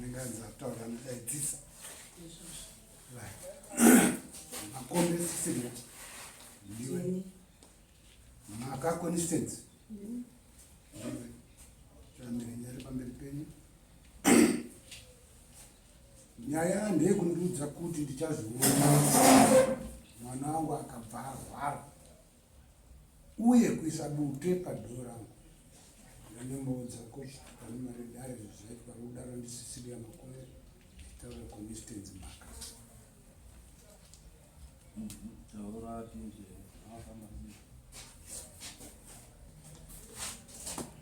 Anenge anzi ataura anodaidzisa. Right. Makombe Cecilia. Ndiwe. Maka Constance. Ndiwe. Changamire nyari pamberi penyu. Nyaya ndeyekundiudza kuti ndichazviona mwana wangu akabva arwara uye kuisa bute padhoo rangu. Ndanomboudza kuti pane mari dare zvaitwa rudaro ndisisiria makore taura Constance Maka. Taura tinzwe. Afamba sei?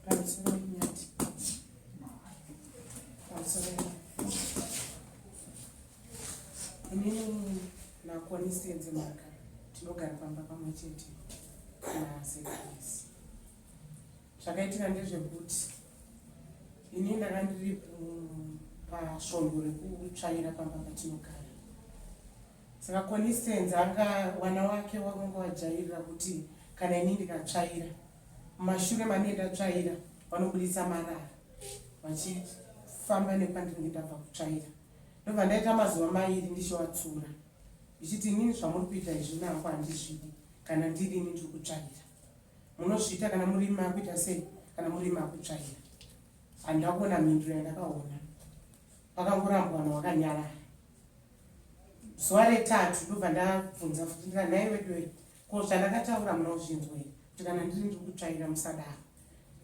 Pamusoro nyati. Pamusoro. Inini naConstance Maka tinogara pamba pamwe chete naZS. Zvakaitika ndezvekuti ini ndanga ndiri pasvondo rekutsvaira pamba patinogara. Saka Constance anga wana wake wakanga wajairira kuti kana ini ndikatsvaira mumashure manee ndatsvaira vanoburitsa marara vachifamba nekwandinenge ndabva kutsvaira. Ndobva ndaita mazuva mairi ndichivatsura ndichiti inini zvamuri kuita izvi nangu handizvidi kana ndiri ini ndiri kutsvaira. Munozviita kana muri makuita sei kana muri makutsvaira. Handina kuona mhinduro yandakaona. Pakangorambwa vanhu vakanyarara. Zuva retatu ndobva ndabvunza futi ndikati nhai veduwe ko zvandakataura muna kuzvinzwa here kuti kana ndiri ndiri kutsvaira musadaro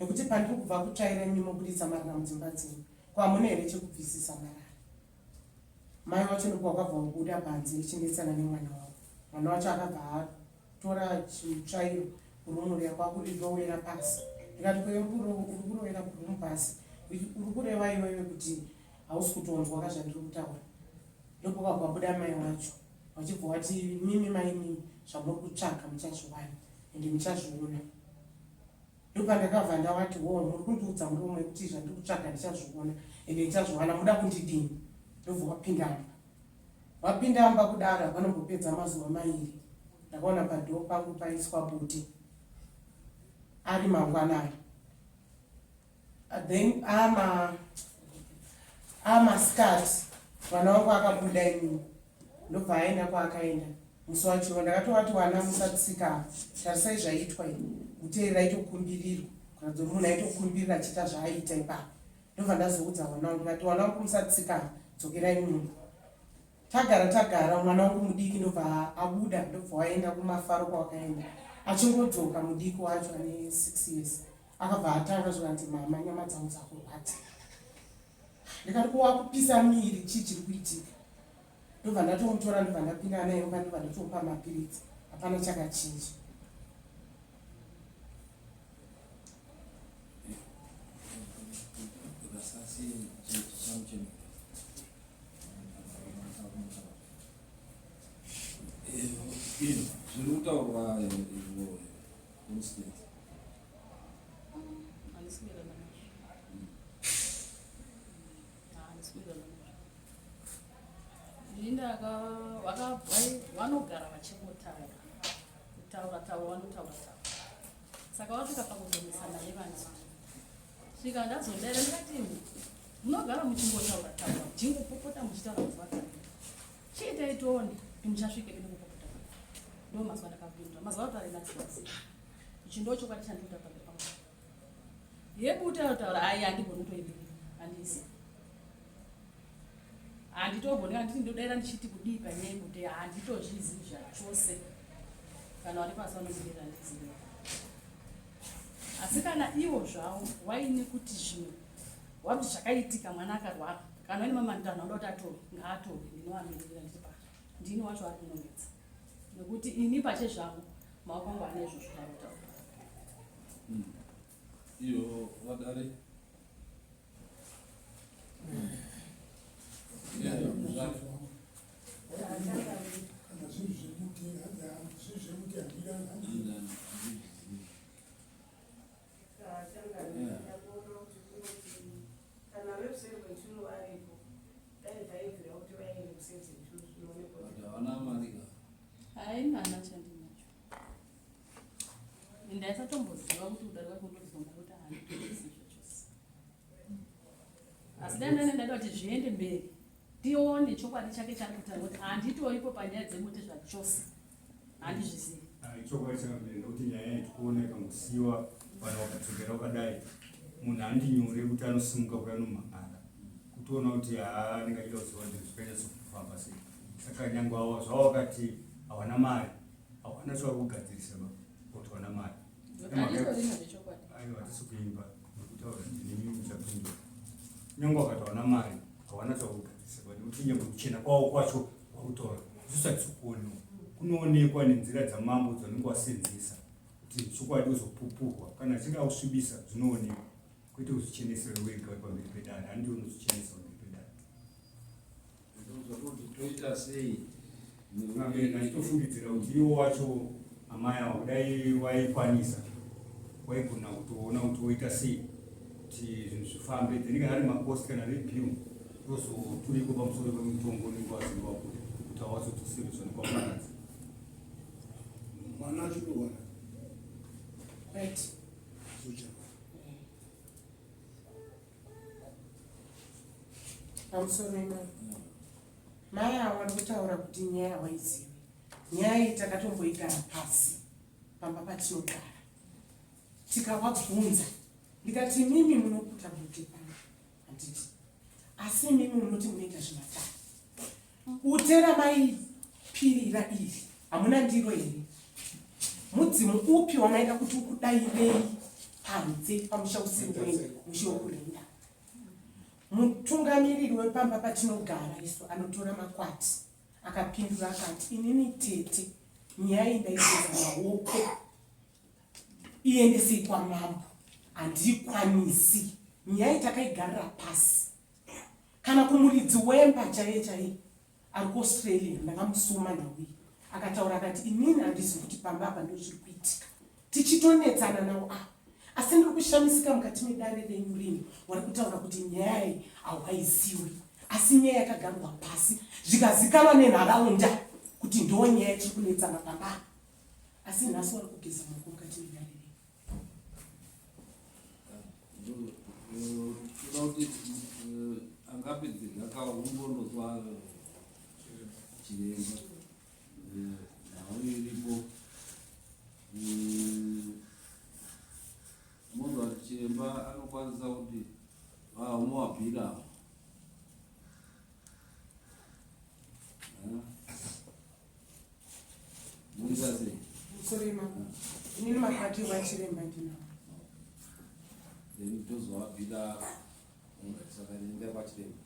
nekuti pandiri kubva kutsvaira imi mobuditsa marara mudzimba dzenyu ko hamuna here chekubvisisa marara mai wacho ndipo wakabva wabuda panze ichinetsana nemwana wavo mwana wacho akabva atora chitsvairo bhurumu riya kwakurirowera pasi ndikati ko uri kurovera bhurumu pasi uri kureva iwewe kuti hausi kutonzwa ka zvandiri kutaura ndopokabva wabuda mai wacho vachibva wati mimi mai mimi zvamuri kutsvaga muchazviwana ende muchazviona ndopandakabva ndawati wo muri kundiudza muromo yekuti zvandiri kutsvaga ndichazviona ende ndichazviwana muda kundidini ndobva wapinda mba wapinda mba kudaro hapanombopedza mazuva mairi ndakaona padhoo pangu paiswa bute ari mangwanani Then ama amasikati mwana wangu akabuda inini ndobva aenda kwaakaenda musi wacho ndakatovati wana musatsika tarisai zvaiitwa ini gute raitokumbirirwa kuratidza kuti munhu aitokumbirira achiita zvaaiita ipapo ndobva ndazoudza wana wangu ndikati wana wangu musatsika dzokerai mumba Tagara tagara mwana wangu mudiki ndobva abuda ndobva waenda kumafaro kwawakaenda achingodzoka mudiki wacho ane 6 years akabva atanga zvikanzi mama nyama dzangu dzakurwadza ndikati ko wakupisa miri chii chiri kuitika ndobva ndatomutora ndobva ndapinda naye mumba ndobva ndatomupa mapiritsi hapana chakachinja Zviri kutaurwa izvo Constance. Handisi kuwirirana nazvo. Handisi kuwirirana nazvo. Ini ndaka vanogara vachingotaura kutaura taura vanotaura taura saka vasvika pakuzomesana nevana vangu svika ndazodera ndikati Munogara muchingotaura taura muchingopopota muchitaura mazuva atari. Chiitai tione kuti muchasvikepi nekupopota. Ndo mazuva ndakapindura. Mazuva atari natsitsi. Ichi ndo chokwadi chandinotaura pamberi pangu. Yekuti anotaura ayi handigoni kutoimirira. Handisi. Handitogoni handiti ndodaira ndichiti kudii panyaya yekuti handitozvizivi zvachose. Kana vari pasi vanomirira handizivi. Asi kana ivo zvavo waine kuti zvimwe Wakuti zvakaitika mwana akarwara kana vaine mamandano anoda kuti atorwe ngaatorwe ndinoamiririra ndiri pano ndini wacho ari kunonetsa nekuti ini pache zvangu maoko angu ane izvozvo zvarotaura Iyo vadare. Kana zviri zvekuti zviri zvekuti handida Haina chandinacho. Ndaisatomboziva kuti kudarika kundoziva kuti handitozivi zvachose. Asi dai ndane ndada kuti zviende mberi tione chokwadi chake chaari kutaura kuti handitoripo panyaya dzemute zvachose handizvizivi. Ichokwadi chakamira nekuti nyaya iyi tikuona ikangosiyiwa vanhu vakadzokera vakadai munhu handi nyore kuti anosimuka kuya nomhan'ara kutoona kuti haa anenge achida kuziva kuti zvikanyatsokufamba sei saka nyangwe awa zvavo vakati hawana mari hawana chavari kugadzirisa ba kuti hawana mari aiwa hatisi kuimba nekutaura ndinemi muchapindura nyangwe vakati hawana mari hawana chavari kugadzirisa ba nekuti nyangwe kuchena kwavo kwacho kwakutaura isusu hatisi kuonewa kunoonekwa nenzira dzamambo dzaunenge wasenzesa kuti chokwadi uzopupurwa kana achinge akusvibisa zvinoonekwa kwete kuzvichenesera wega uri pamberi pedare handi unozvichenesa pamberi pedare toita sei achitofungidzira kuti iwo wacho amai awa kudai waikwanisa waigona kutoona kuti woita sei kuti zvinhu zvifambe then kana ari makosti kana rebill tozoturiko pamusoro pemutongo unenge wazinge wabuda kuti awazodzoserwe nekwaparadza Mwana achikurwara. Right. Socha. Pamusoro imai. Mai avo vari kutaura kuti nyaya hawaizivi. Nyaya iyi takatomboigara pasi pamba patinogara. Tikavabvunza ndikati imimi munoputa bute pano handiti asi imimi munoti munoita zvimatare Ute ramaipirira iri hamuna ndiro here? Mudzimu upi wamaida kuti ukudairei panze pamusha usiri wenyu mushe wekurinda? Mutungamiriri wepamba patinogara isu anotora makwati akapindura akati inini tete nyaya iyi ndaigeza maoko iendesei kwamambo handikwanisi nyaya iyi takaigarira pasi kana kumuridzi wemba chaiye chaiye ari kuaustralia ndakamusuma nhau iyi akataura akati inini handizivi kuti pamba apa ndo zviri kuitika tichitonetsana nawo apa asi ndiri kushamisika mukati medare renyu rino wari kutaura kuti nyaya iyi hauhaiziwi asi nyaya yakagarwa pasi zvikazikanwa nenharaunda kuti ndo nyaya tiri kunetsana pamba apa asi nhasi wari kugeza maoko mukati medare renyu Toda kuti eh, angapedze gakaungondotswa chiremba eh, nhau iripo mm, munhu ati chiremba anokwanisa kuti vamuwabhira ava eh? Munoita sei? Sorry ma. Inini makati vachiremba ndinawo. Then tozovabvira saka nenda kwachiremba.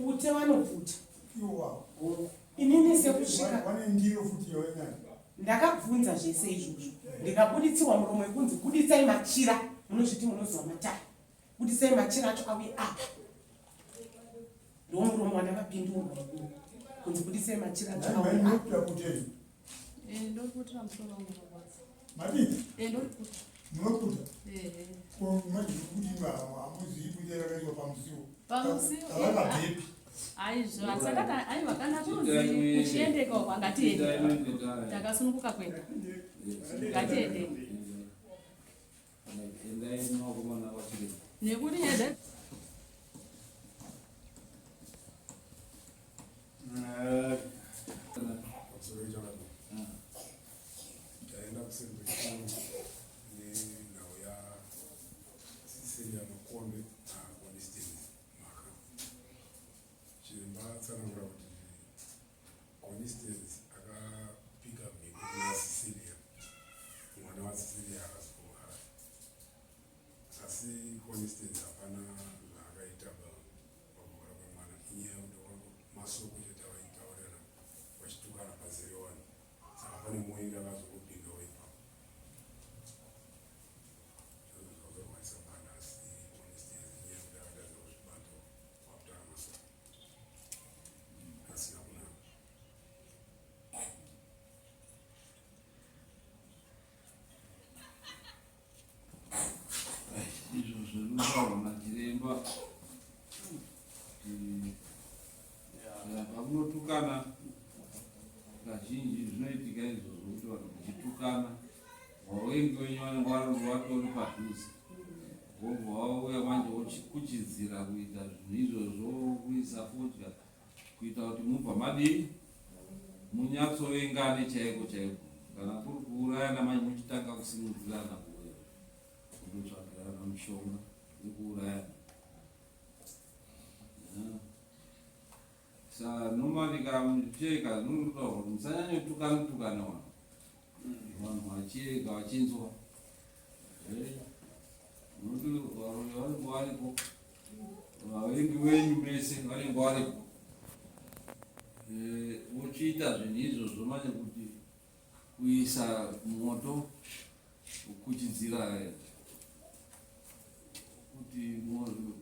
Ute vanobvuta. Inini sekusvika ndakabvunza zvese izvozvo ndikabuditsirwa muromo wekunzi buditsai machira munozviti munoziva matare buditsai machira acho auye apa ndomuromo wandakapindurwa inini kunzi buditsai machira acho auye apa Eh, ndoriputira musoro wangu unorwadza. Madii? Eh, ndoriputa. Munoputa? Eh. Ko manje kuti hamuzivi kuti rakaiswa pamusiwo. Pamusiwo. Rakabvepi? Aizvo, asakati aiwa kana kunzi kuchiendeka uko ngatiende. Takasununguka kuenda. Ngatiende. Endai nevakomana vachiremba. Nekuti nyaya Taenda kuseri kwechikoro nenhau yaCecilia Makombe naConstance Mhaka. Chiremba atsanangura kuti Constance akapika mhiko kuna Cecilia, mwana waCecilia akazorwara. Asi Constance hapana zvaakaita pakurwara kwemwana inyaya yekuti masoko chete avaitaurirana vachitukana pazere vanhu saka pane muengi akazongopindawo ipapo zvazorwarisa mwana asi Constance inyaya yekuti akatadza kuzvibata kwakutaura masoko asina kunaka. Izvo zvinotaurwa nachiremba pamuno Kazhinji zvinoitika izvozvo kuti vanhu muchitukana, vavengi venyu vanenge vatori padhuze, vobva vauya manje vochikuchidzira kuita zvinhu izvozvo, kuisa fodya, kuita kuti mubva madii munyatsovengane chaiko chaiko. Kana kuri kuurayana manje muchitanga kusimudzirana kuuya kundotsvagirana mishonga yekuurayana. Yeah. Sa normally kamucheka zvinongotaurwa kuti musanyanyotukana tukana vanhu. Vanhu vachiyega vachinzwa. Eh, Nokuti varoyi vanenge varipo. Vavengi venyu mese vanenge varipo. Eh, vochiita zvinhu izvozvo manje kuti kuisa moto kukuchidzira kuti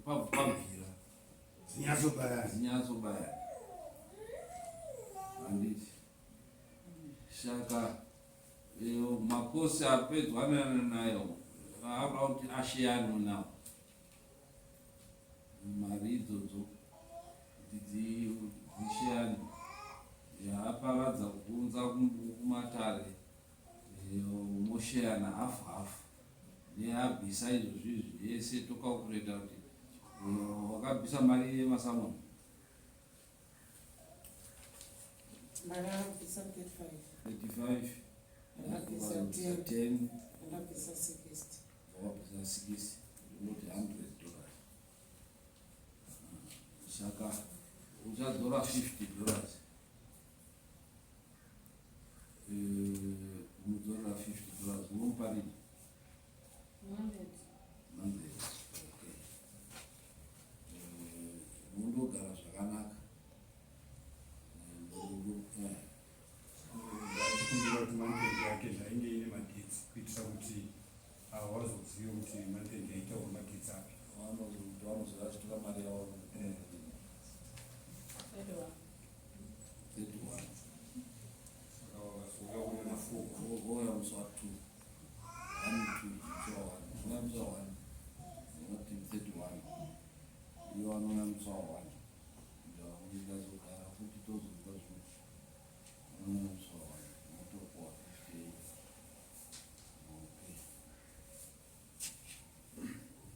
pabvira Zinyatsobaya. Zinyatsobaya. Handiti. Saka makosi apedzwa nayo akuda kuti asheyane nawo mari idzodzo kuti dzisheyane yaaparadza kuunza kumatare mosheyana hafu hafu neabvisa izvozvi izvi yese tokalkuleta kuti wakabvisa mari yemasamoni. Ndakabvisa 35. 35. Ndakabvisa 10. 10. Ndakabvisa 60. Wakabvisa 60, unoti $100, saka uchadzora $50, kumudzorera $50 unomupa rini? 100. 100, okay. Mundogara zvakanaka. Achikumbira kuti month-end yake zvainge ine magetsi, kuitira kuti hawazozive kuti month-end yaitawo magetsi api. Vanozovachitora mari yavo. 31. 31. Saka vakazouya kuona na4. Vouya musi wa2, 1 2, musi wa1, uya musi wa1, unoti 31, ivo vanouya musi wa1, ndazogara futi tozonzwa zvimwe, vanouya musi wa1, motopuwa 58. Okay,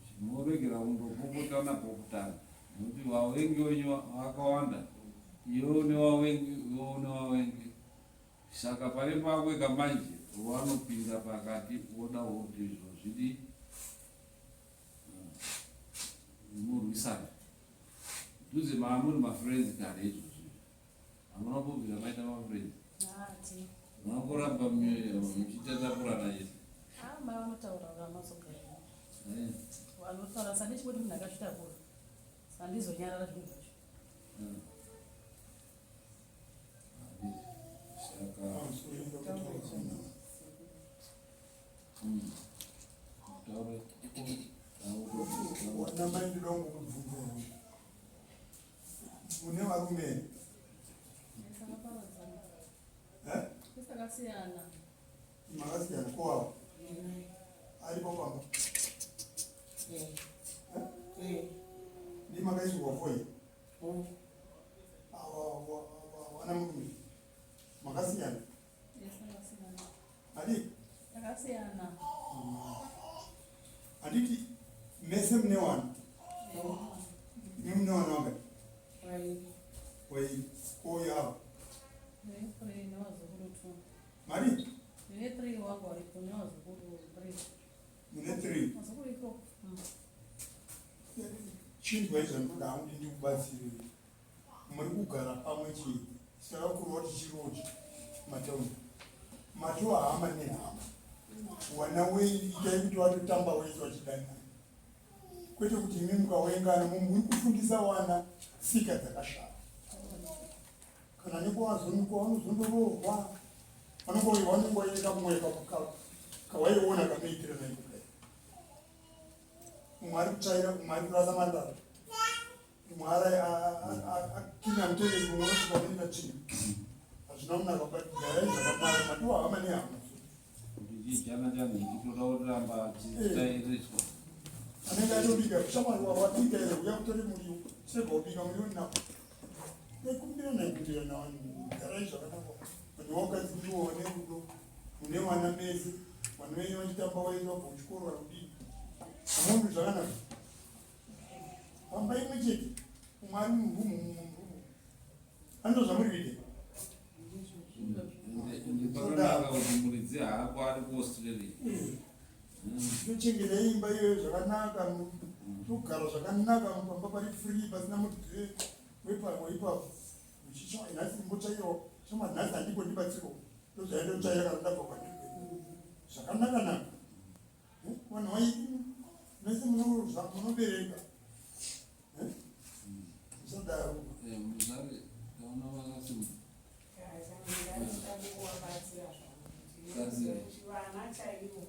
chimoregera kundopopotana popotana nokuti vavengi venyu vakawanda, iwe une vavengi, iwe une vavengi, saka pane pakweka manje vanopinda pakati voda kuti izvo zvidi murwisana dhuze maamuri mafriends kare izvozvi hamuna kubvira maita mafriends. Hati. Munongoramba muchitatapurana yese. Ah, mai vanotaura vanozogara. Vanotaura sandichingoti munhu akazvitakura. Sandizonyarara zvinhu zvacho. Saka Pamusoro pekutaura. Taure. Namai, ndoda kungokubvunza, mune varume here? Takaparadzana. Eh? Takasiyana. Makasiyana kowawo? Aripo pamba? Eh. Eh. Ndi makaisirwa foi? Oh. Wana murume, makasiyana? Yes, takasiyana. Adi? Takasiyana. Handiti mese mune wana? Imi mune wana wangati? Vairi. Wairi koyawo? Ndine three nevazukuru two. Mari? Ndine three wangu varipo nevazukuru three. Mune three? Vazukuru iko. Chinzwa izvo, ndinoda hangu kuti ndikubatsire. Muri kugara pamwe chete, saka kureva kuti chiroji matauni matova hama nehama. Wana wenyu itai kuti vatotamba wese vachidanana, kwete kuti imi mukawengana muri kufundisa wana tsika dzakashata. Kana nekwavazondorohwa vanongoita kamwe kawaiona kanoitira naiko kudai, umwe ari kutsvaira, umwe ari kurasa mandara, umwe ari akina mutoilet, umwe unosvika unoita tsvina. Hazvina kunaka, but garai zvakanaka, matova hama nehama. Kuti chijana chanhu chitoda kuramba chitairiswa. Anenge atobika, shamwari, wabika here? Uya kutore muriwo, chirega kubika muriwo nawo. Nekumbira naikumbira nawo, garai zvakanaka. Nyoka dziriwo nerudo mune vana mese vana venyu vachitamba vaiti vabva kuchikoro vari kudii hamuoni zvakanaka pamba imwe chete umwe ari murumu mumwe murumu anzo zvamuri kuita Pakanaka kuti muridzi haako ari kuAustralia. Tochengeta imba iyoyo zvakanaka togara zvakanaka pamba pari free pasina munhu wepapo ipapo Uchitsva nhasi ndimbotsvairawo chama nhasi handipo ndibatsirwa ndozvaindotsvaira kana ndabva kwandiri zvakanaka naka eh, vanhu vai mese munobereka eh, musadaro eh, vana chaivo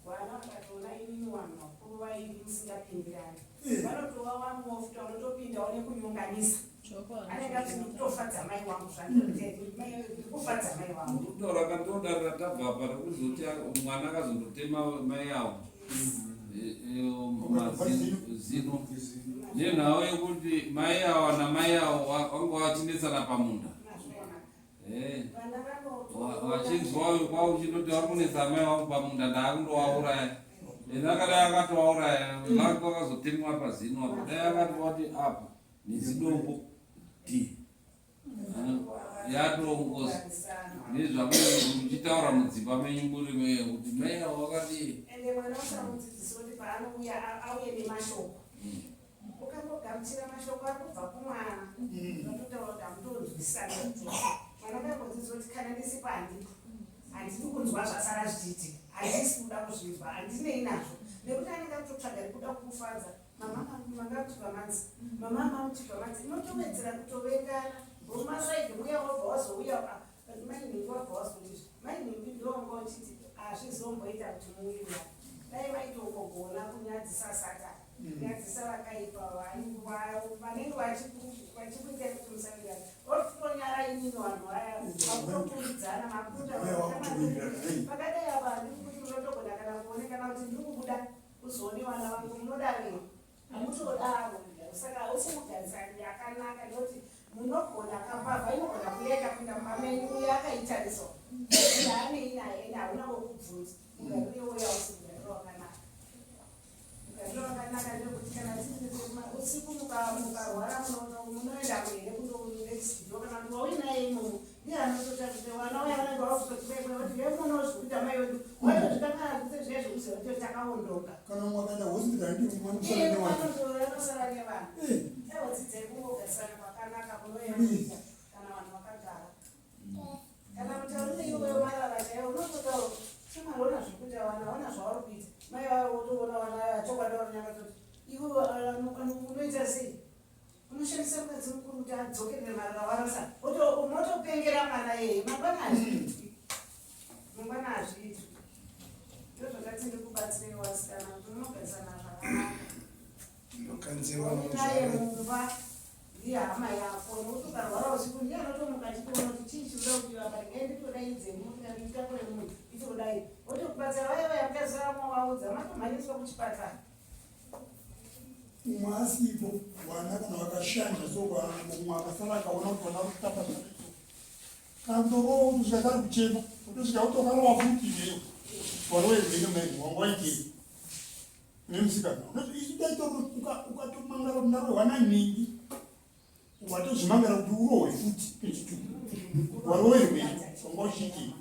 Vana vakatoona imimi vanhu vakuru vairi musingapindirani vanotova vamwewo futi vanotopindawo nekunyonganisa anenge ati ndikutofadza mai wangu zvandikufadza mai wangu ndikutaura kandodarira tabva apa rekuzoti mwana akazondotema mai avo mazino nenhau yekuti mai awa namai awo wanga vachinetsana pamunda Eh. Wachinzwa uyu kwa uchindoti vari kunetsa amai vangu pamunda ndaakundovauraya. Ena akadai akatovauraya vake vakazotemwa pazino apo dai akati wati apa nezidombo d yatongozi nezvamuchitaura mudzimba menyu muri meye kuti mai avo vakadii ende mwana usamudzidzisi kuti paanouya auye nemashoko Ukangogamuchira mashoko ari kubva kumwana vatotaura kuti hamutonzwisisani zvachose. Mwana ukangodzidzwa kuti kana ndisipo handipo, handidi kunzwa zvasara zvichiitika, handisi kuda kuzvinzwa, handinei nazvo nekuti anenge akutotsvaga rekuda kukufadza. Mama manga muchibva manzi, mama mamuchibva manzi, inotowedzera kutovengana. Mumasaidhi muya wobva wazouya but mai nhingi wabva wazondizvi mai nhingi ndowanga uchiti hazvizomboita kuti muwirirane dai vaitongogona kunyadzisa satani kunyadzisa vakaipa vanenge vachikuitai kuti musawirirane otonyara inini vanhu vaya makutokurudzana makutotaakadai apa handiri kuti munotogona kana kuonekana kuti ndiri kubuda kuzoone vana vangu munodarei Hamutodaro saka hausi mugarisani akanaka nekuti munogona kambavha inogona kuuya ikapinda mumba menyu uyo akaitarisa uyo anei naye ende hauna wekubvunza mugariro iwoyo hausi mugariro wakanaka mugariro wakanaka ndekuti kana usiku mukarwara munoenda here kundonext door kana kuti wauinaye imomo ndiye anototarise vana vaya vanenge vakutoti vati vemunozvikuita mai vedu waitozvikanganwa zvese zviya zvekuziva kuti takaondoka kana umwe akaenda hospital ndi umwe anosara nevanhu anosara nevanhu aiwa dzidzai kungogarisana kwakanaka kunoyamika kana vanhu vakagara kana mutaurire iwewe marara chaiwo unototaura shamwari ona zvekuita vana ona zvavari kuita mai vavo wotoona vana chokwadi varunyakatoti iwe unoita sei Unoshandisa mukadzi mukuru kuti adzokerere marara warasa. Motopengera mwana yeye. Mangwana hazviitwi. Mangwana hazviitwi. Ndozvakati ndikubatsirei wasikana kuti munogarisana zvakanaka. Ndokanzerwa Naye mumba ndiye hama yako nokuti ukarwara usiku ndiye anotomuka achitoona kuti chii chinoda kudiwa apa regai nditodaidze motikari nditakure munhu itodai wotokubatsira vaya vaya mukazara movaudza matomhanyiswa kuchipatara Umwe asipo vana kana vakashanja so umwe akasara akaona kuti vana kutamba zvakaiso kana kutorowa kutosvika kari kuchema kutosvika kutokarova futi iyeyo warowerwei mai wanga waitei nemusikana isu taito ukatomangara kuti ndarohwa nanhingi watozvimangara kuti urohwe futi pechitu warowerwei wanga uchiitei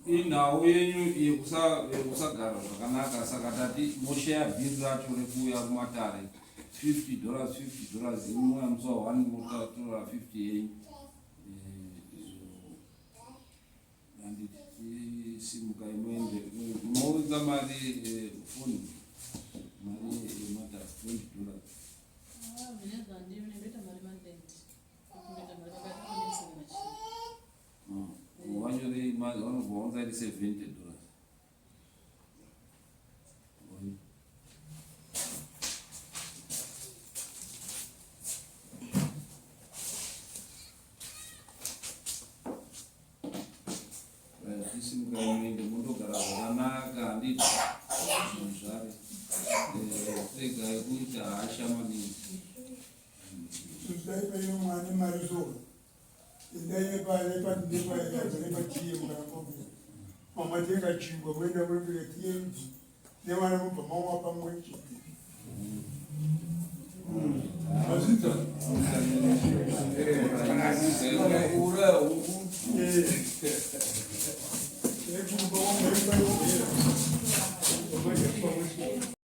Inhau yenyu yekusagara zvakanaka saka tati mosheya bhiri racho rekuuya kumatare 50 dollars 50 dollars imwe musi wa 1 motatora 50 yenyu handiti simukai muende mounza mari foni mari yematare 20 dollars Vanyorei mari vanobva vaunza iri 70 dollars. Isimuka muende mundogara zvakanaka handiti zvare regai kuita hasha maningi. Dai paine mwana mari so. Endai nepaTM kana kofi. Mama tenga chingwa voenda voenda TMT. Nevana vobva mamwa pamwe chete. Mazviita? Kuuraya huku. Eh.